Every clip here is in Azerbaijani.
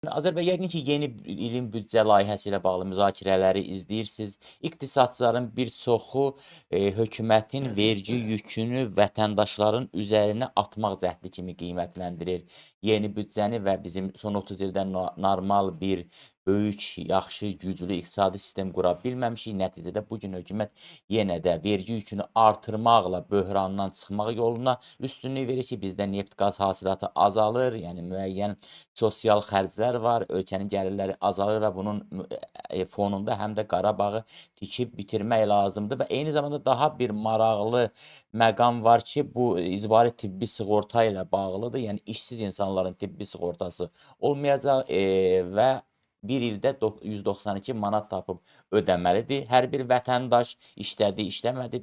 Azər bəy, yəqin ki, yeni ilin büdcə layihəsi ilə bağlı müzakirələri izləyirsiniz. İqtisadçıların bir çoxu hökumətin vergi yükünü vətəndaşların üzərinə atmaq cəhdi kimi qiymətləndirir. Yeni büdcəni və bizim son 30 ildə normal bir böyük, yaxşı, güclü iqtisadi sistem qura bilməmişik. Nəticədə bu gün hökumət yenə də vergi yükünü artırmaqla böhrandan çıxmaq yoluna üstünlük verir ki, bizdə neft, qaz hasilatı azalır, yəni müəyyən sosial xərclər var, ölkənin gəlirləri azalır və bunun fonunda həm də Qarabağı tikib bitirmək lazımdır və eyni zamanda daha bir maraqlı məqam var ki, bu icbari tibbi sığorta ilə bağlıdır. Yəni işsiz insanların tibbi sığortası olmayacaq və bir ildə 192 manat tapıb ödəməlidir. Hər bir vətəndaş işlədi, işləmədi,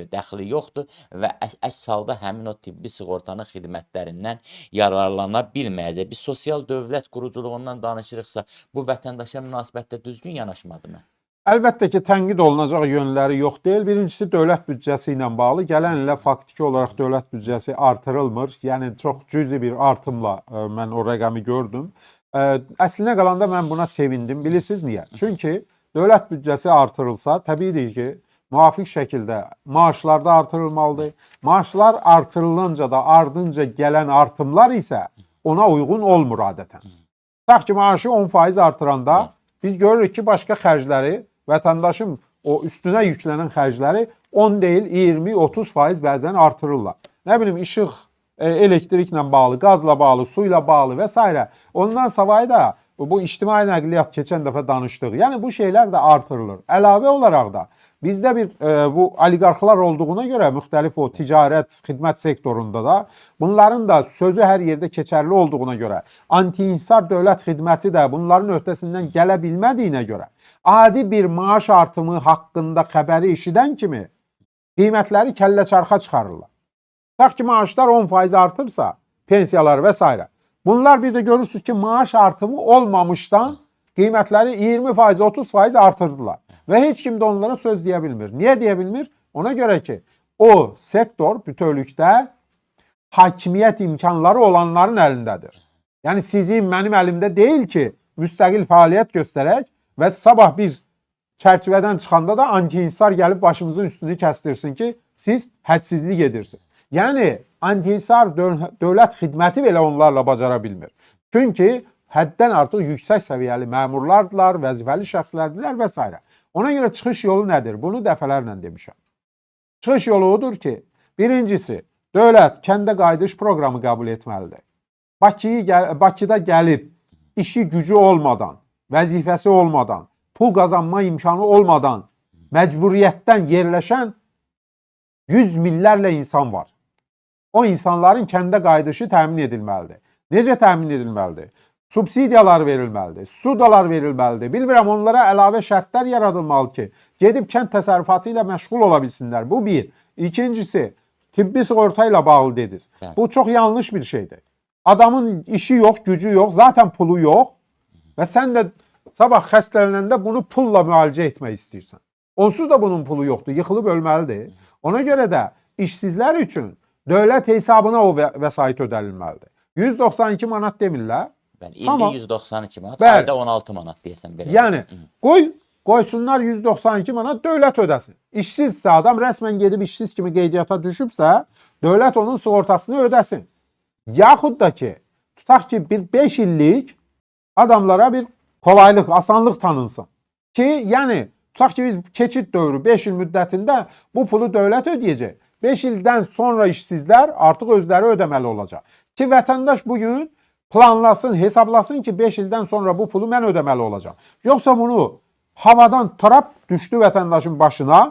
dəxli yoxdur və əks halda həmin o tibbi sığortanın xidmətlərindən yararlana bilməyəcək. Biz sosial dövlət quruculuğundan danışırıqsa, bu vətəndaşa münasibətdə düzgün yanaşmadırmı? Əlbəttə ki, tənqid olunacaq yönləri yox deyil. Birincisi, dövlət büdcəsi ilə bağlı. Gələn ilə faktiki olaraq dövlət büdcəsi artırılmır. Yəni çox cüzi bir artımla mən o rəqəmi gördüm. Əslinə qalanda mən buna sevindim. Bilirsiniz niyə? Çünki dövlət büdcəsi artırılsa, təbiidir ki, müvafiq şəkildə maaşlar da artırılmalıdır. Maaşlar artırılınca da ardınca gələn artımlar isə ona uyğun olmur adətən. Tutaq ki, maaşı 10% artıranda biz görürük ki, başqa xərcləri, vətəndaşın o üstünə yüklənən xərcləri 10 deyil, 20, 30% bəzən artırırlar. Nə bilim, işıq, elektriklə bağlı, qazla bağlı, suyla bağlı və s. Ondan savayı da bu ictimai nəqliyyat keçən dəfə danışdıq. Yəni bu şeylər də artırılır. Əlavə olaraq da bizdə bir bu oliqarxlar olduğuna görə müxtəlif o ticarət, xidmət sektorunda da bunların da sözü hər yerdə keçərli olduğuna görə, anti-inhisar dövlət xidməti də bunların öhdəsindən gələ bilmədiyinə görə adi bir maaş artımı haqqında xəbəri eşidən kimi qiymətləri kəllə çarxa çıxarırlar. Tutaq ki, maaşlar 10% artırsa, pensiyalar və s. Bunlar bir də görürsünüz ki, maaş artımı olmamışdan qiymətləri 20%, 30% artırdılar. Və heç kim də onlara söz deyə bilmir. Niyə deyə bilmir? Ona görə ki, o sektor bütövlükdə hakimiyyət imkanları olanların əlindədir. Yəni sizin, mənim əlimdə deyil ki, müstəqil fəaliyyət göstərək və sabah biz çərçivədən çıxanda da anti-inhisar gəlib başımızın üstünü kəstirsin ki, siz hədsizlik edirsiniz. Yəni anti-inhisar dövlət xidməti belə onlarla bacara bilmir. Çünki həddən artıq yüksək səviyyəli məmurlardılar, vəzifəli şəxslərdirlər və s. Ona görə çıxış yolu nədir? Bunu dəfələrlə demişəm. Çıxış yolu odur ki, birincisi, dövlət kəndə qayıdış proqramı qəbul etməlidir. Bakıda gəlib işi gücü olmadan, vəzifəsi olmadan, pul qazanma imkanı olmadan məcburiyyətdən yerləşən 100 minlərlə insan var. O insanların kəndə qayıdışı təmin edilməlidir. Necə təmin edilməlidir? Subsidiyalar verilməlidir, sudalar verilməlidir. Bilmirəm, onlara əlavə şərtlər yaradılmalı ki, gedib kənd təsərrüfatı ilə məşğul ola bilsinlər. Bu bir. İkincisi, tibbi sığorta ilə bağlı dediniz. Bəli. Bu çox yanlış bir şeydir. Adamın işi yox, gücü yox, zaten pulu yox və sən də sabah xəstələnəndə bunu pulla müalicə etmək istəyirsən. Onsuz da bunun pulu yoxdur, yıxılıb ölməlidir. Ona görə də işsizlər üçün dövlət hesabına o vəsait ödənilməlidir. 192 manat demirlər. Bəli, ildə Tamam. 192 manat, Bəli. ayda 16 manat deyəsən belə. Yəni qoysunlar 192 manat dövlət ödəsin. İşsizsə adam rəsmən gedib işsiz kimi qeydiyyata düşübsə, dövlət onun sığortasını ödəsin. Yaxud da ki, tutaq ki, bir 5 illik adamlara bir kolaylıq, asanlıq tanınsın. Ki, yəni tutaq ki, biz keçid dövrü 5 il müddətində bu pulu dövlət ödəyəcək. 5 ildən sonra işsizlər artıq özləri ödəməli olacaq. Ki, vətəndaş bugün planlasın, hesablasın ki, 5 ildən sonra bu pulu mən ödəməli olacağam. Yoxsa bunu havadan trap düşdü vətəndaşın başına.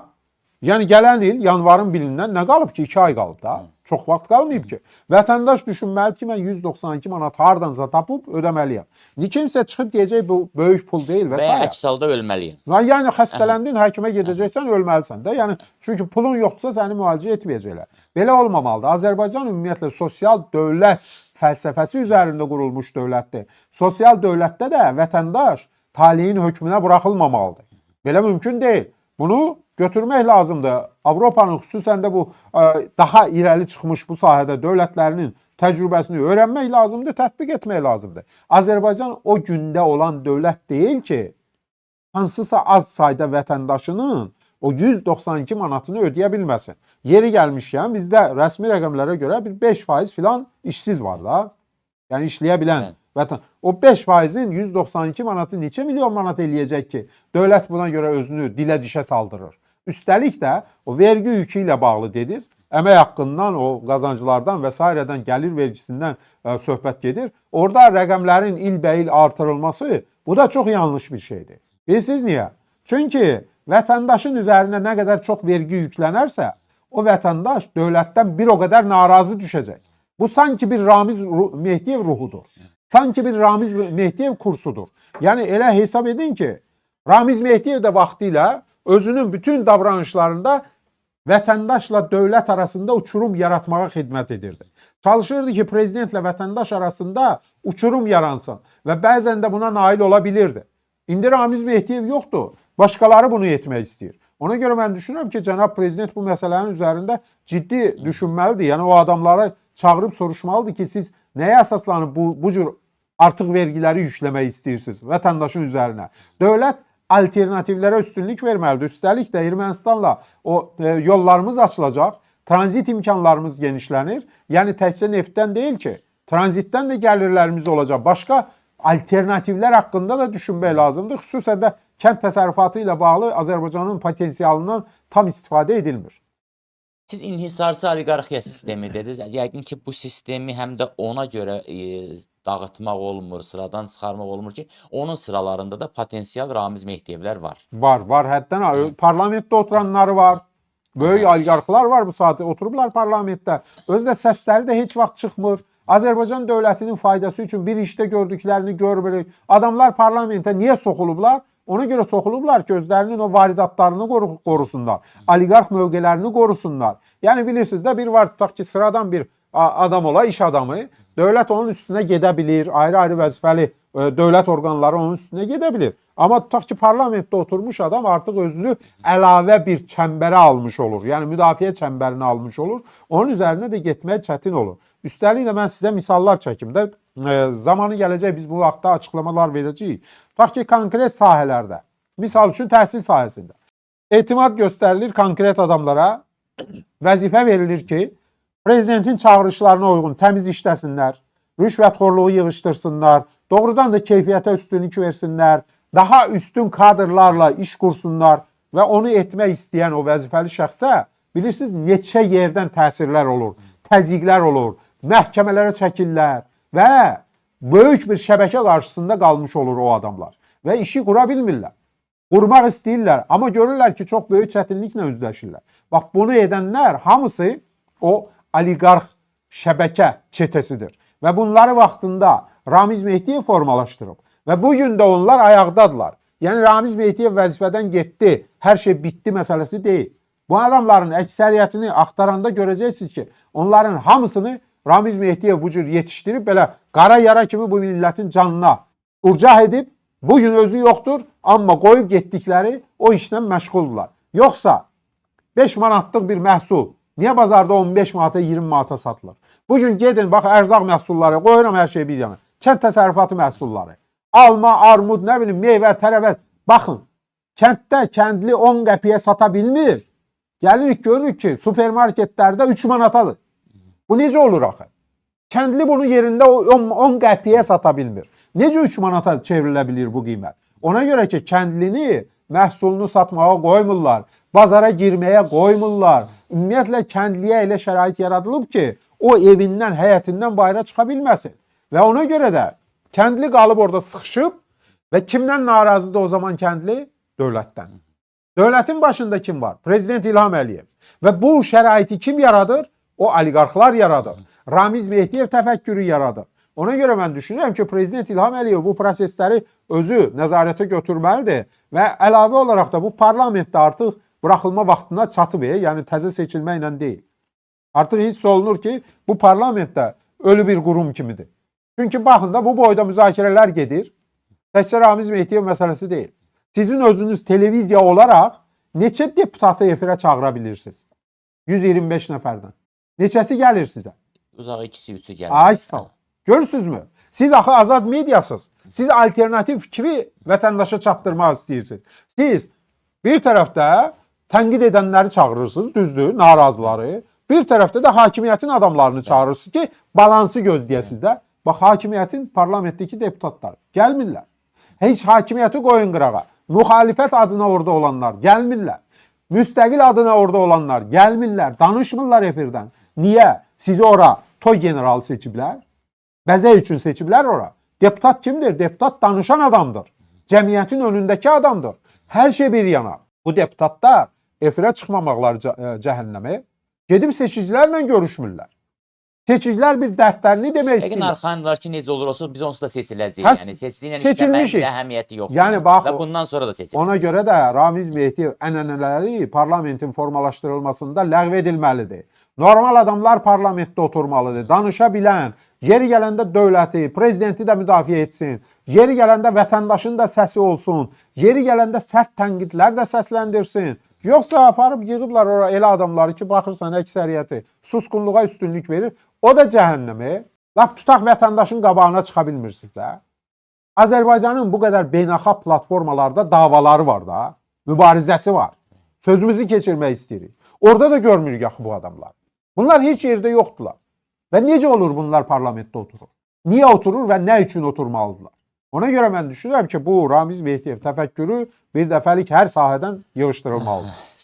Yəni gələn il yanvarın 1-dən nə qalıb ki, 2 ay qalıb da. Çox vaxt qalmayıb ki. Vətəndaş düşünməlidir ki, mən 192 manat hardansa tapıb ödəməliyəm. Kimsə çıxıb deyəcək bu böyük pul deyil və Və ya s. əks halda ölməliyəm. Yəni xəstələndin, həkimə gedəcəksən, ölməlisən də. Yəni çünki pulun yoxdursa səni müalicə etməyəcəklər. Belə olmamalıdır. Azərbaycan ümumiyyətlə sosial dövlət fəlsəfəsi üzərində qurulmuş dövlətdir. Sosial dövlətdə də vətəndaş taleyin hökmünə buraxılmamalıdır. Belə mümkün deyil. Bunu götürmək lazımdır. Avropanın xüsusən də bu daha irəli çıxmış bu sahədə dövlətlərinin təcrübəsini öyrənmək lazımdır, tətbiq etmək lazımdır. Azərbaycan o gündə olan dövlət deyil ki, hansısa az sayda vətəndaşının o 192 manatını ödəyə bilməsin. Yeri gəlmişkən bizdə rəsmi rəqəmlərə görə bir 5% filan işsiz var da. Yəni işləyə bilən vətən. O 5%-in 192 manatı neçə milyon manat eləyəcək ki, dövlət buna görə özünü dilə dişə saldırır. Üstəlik də o vergi yükü ilə bağlı dediniz, əmək haqqından, o qazanclardan və sairədən, gəlir vergisindən söhbət gedir. Orada rəqəmlərin ilbəil artırılması, bu da çox yanlış bir şeydir. Bilirsiniz niyə? Çünki vətəndaşın üzərinə nə qədər çox vergi yüklənərsə, o vətəndaş dövlətdən bir o qədər narazı düşəcək. Bu sanki bir Ramiz Mehdiyev ruhudur. Sanki bir Ramiz Mehdiyev kursudur. Yəni elə hesab edin ki, Ramiz Mehdiyev də vaxtilə özünün bütün davranışlarında vətəndaşla dövlət arasında uçurum yaratmağa xidmət edirdi. Çalışırdı ki, prezidentlə vətəndaş arasında uçurum yaransın və bəzən də buna nail ola bilirdi. İndi Ramiz Mehdiyev yoxdur. Başqaları bunu etmək istəyir. Ona görə mən düşünürəm ki, cənab prezident bu məsələnin üzərində ciddi düşünməlidir. Yəni o adamları çağırıb soruşmalıdır ki, siz nəyə əsaslanıb bu cür artıq vergiləri yükləmək istəyirsiniz vətəndaşın üzərinə. Dövlət alternativlərə üstünlük verməlidir. Üstəlik də Ermənistanla o yollarımız açılacaq, tranzit imkanlarımız genişlənir. Yəni təkcə neftdən deyil ki, tranzitdən də gəlirlərimiz olacaq. Başqa alternativlər haqqında da düşünmək lazımdır. Xüsusən də kənd təsərrüfatı ilə bağlı Azərbaycanın potensialından tam istifadə edilmir. Siz inhisarçı oliqarxiya sistemi dediniz. Yəqin ki, bu sistemi həm də ona görə dağıtmaq olmur, sıradan çıxarmaq olmur ki, onun sıralarında da potensial Ramiz Mehdiyevlər var. Var, var. Həddən parlamentdə oturanları var. Böyük oliqarxlar var bu saat. Oturublar parlamentdə. Özü də səsləri də heç vaxt çıxmır. Azərbaycan dövlətinin faydası üçün bir işdə gördüklərini görmürük. Adamlar parlamentə niyə soxulublar? Ona görə soxulublar ki, özlərinin o varidatlarını qorusunlar. Oliqarx mövqelərini qorusunlar. Yəni bilirsiniz də bir var tutaq ki, sıradan bir adam ola, iş adamı, dövlət onun üstünə gedə bilir, ayrı-ayrı vəzifəli dövlət orqanları onun üstünə gedə bilir. Amma tutaq ki, parlamentdə oturmuş adam artıq özünü əlavə bir çəmbərə almış olur. Yəni müdafiə çəmbərini almış olur. Onun üzərinə də getmək çətin olur. Üstəlik də mən sizə misallar çəkim də, zamanı gələcək biz bu vaxtda açıqlamalar verəcəyik. Tutaq ki, konkret sahələrdə, misal üçün təhsil sahəsində etimad göstərilir konkret adamlara, vəzifə verilir ki, prezidentin çağırışlarına uyğun təmiz işləsinlər, rüşvətxorluğu yığışdırsınlar, doğrudan da keyfiyyətə üstünlük versinlər, daha üstün kadrlarla iş qursunlar və onu etmək istəyən o vəzifəli şəxsə bilirsiniz neçə yerdən təsirlər olur, təzyiqlər olur, məhkəmələrə çəkirlər və böyük bir şəbəkə qarşısında qalmış olur o adamlar və işi qura bilmirlər. Qurmaq istəyirlər, amma görürlər ki, çox böyük çətinliklə üzləşirlər. Bax, bunu edənlər hamısı o oliqarx şəbəkə çetəsidir. Və bunları vaxtında Ramiz Mehdiyev formalaşdırıb və bu gün də onlar ayaqdadılar. Yəni Ramiz Mehdiyev vəzifədən getdi, hər şey bitdi məsələsi deyil. Bu adamların əksəriyyətini axtaranda görəcəksiniz ki, onların hamısını Ramiz Mehdiyev bu cür yetişdirib belə qara yara kimi bu millətin canına urcah edib, bugün özü yoxdur, amma qoyub getdikləri o işlə məşğuldurlar. Yoxsa 5 manatlıq bir məhsul niyə bazarda 15 manata, 20 manata satılır? Bugün gedin, bax, ərzaq məhsulları, qoyuram hər şeyi bir yana. Kənd təsərrüfatı məhsulları, alma, armud, nə bilim, meyvə, tərəvəz. Baxın, kənddə kəndli 10 qəpiyə sata bilmir. Gəlirik, görürük ki, supermarketlərdə 3 manatadır. Bu necə olur axı? Kəndli bunu yerində 10 qəpiyə sata bilmir. Necə 3 manata çevrilə bilir bu qiymət? Ona görə ki, kəndlini məhsulunu satmağa qoymurlar, bazara girməyə qoymurlar. Ümumiyyətlə, kəndliyə elə şərait yaradılıb ki, o evindən, həyətindən bayıra çıxa bilməsin. Və ona görə də kəndli qalıb orada sıxışıb və kimdən narazıdır o zaman kəndli? Dövlətdən. Dövlətin başında kim var? Prezident İlham Əliyev. Və bu şəraiti kim yaradır? O oliqarxlar yaradır. Ramiz Mehdiyev təfəkkürü yaradır. Ona görə mən düşünürəm ki, Prezident İlham Əliyev bu prosesləri özü nəzarətə götürməlidir və əlavə olaraq da bu parlamentdə artıq buraxılma vaxtına çatıb, yəni təzə seçilməklə deyil. Artıq hiss olunur ki, bu parlamentdə ölü bir qurum kimidir. Çünki baxın da bu boyda müzakirələr gedir. Təkcə Ramiz Mehdiyev məsələsi deyil. Sizin özünüz televiziya olaraq neçə deputatı efirə çağıra bilirsiniz? 125 nəfərdən. Neçəsi gəlir sizə? Uzağı ikisi, üçü gəlir. Ay sağ ol. Görürsünüzmü? Siz axı azad mediasınız. Siz alternativ fikri vətəndaşa çatdırmaq istəyirsiniz. Siz bir tərəfdə tənqid edənləri çağırırsınız, düzdür, narazıları. Bir tərəfdə də hakimiyyətin adamlarını çağırırsınız ki, balansı gözləyəsiniz də. Bax, hakimiyyətin parlamentdəki deputatları gəlmirlər. Heç hakimiyyəti qoyun qırağa. Müxalifət adına orada olanlar gəlmirlər. Müstəqil adına orada olanlar gəlmirlər, danışmırlar efirdən. Niyə? Sizi ora toy generalı seçiblər. Bəzək üçün seçiblər ora. Deputat kimdir? Deputat danışan adamdır. Cəmiyyətin önündəki adamdır. Hər şey bir yana. Bu deputatlar efirə çıxmamaqları cəhənnəmə gedib seçicilərlə görüşmürlər. Seçicilər bir dərdlərini demək Yəqin istəyirlər. arxayındılar ki, necə olur olsun biz onsuz da seçiləcəyik. Həs- Yəni seçici ilə işləməyin seçilmişik. bir əhəmiyyəti yoxdur. Yəni bax, və bundan sonra da seçiləcək. Ona görə də Ramiz Mehdiyev ənənələri parlamentin formalaşdırılmasında ləğv edilməlidir. Normal adamlar parlamentdə oturmalıdır. Danışa bilən, yeri gələndə dövləti, prezidenti də müdafiə etsin. Yeri gələndə vətəndaşın da səsi olsun. Yeri gələndə sərt tənqidlər də səsləndirsin. Yoxsa aparıb yığıblar ora elə adamları ki, baxırsan əksəriyyəti susqunluğa üstünlük verir. O da cəhənnəmi. Lap tutaq vətəndaşın qabağına çıxa bilmirsiniz də. Azərbaycanın bu qədər beynəlxalq platformalarda davaları var da, mübarizəsi var. Sözümüzü keçirmək istəyirik. Orada da görmürük axı bu adamlar. Bunlar heç yerdə yoxdular. Və necə olur bunlar parlamentdə oturur? Niyə oturur və nə üçün oturmalıdırlar? Ona görə mən düşünürəm ki, bu Ramiz Mehdiyev təfəkkürü bir dəfəlik hər sahədən yığışdırılmalıdır.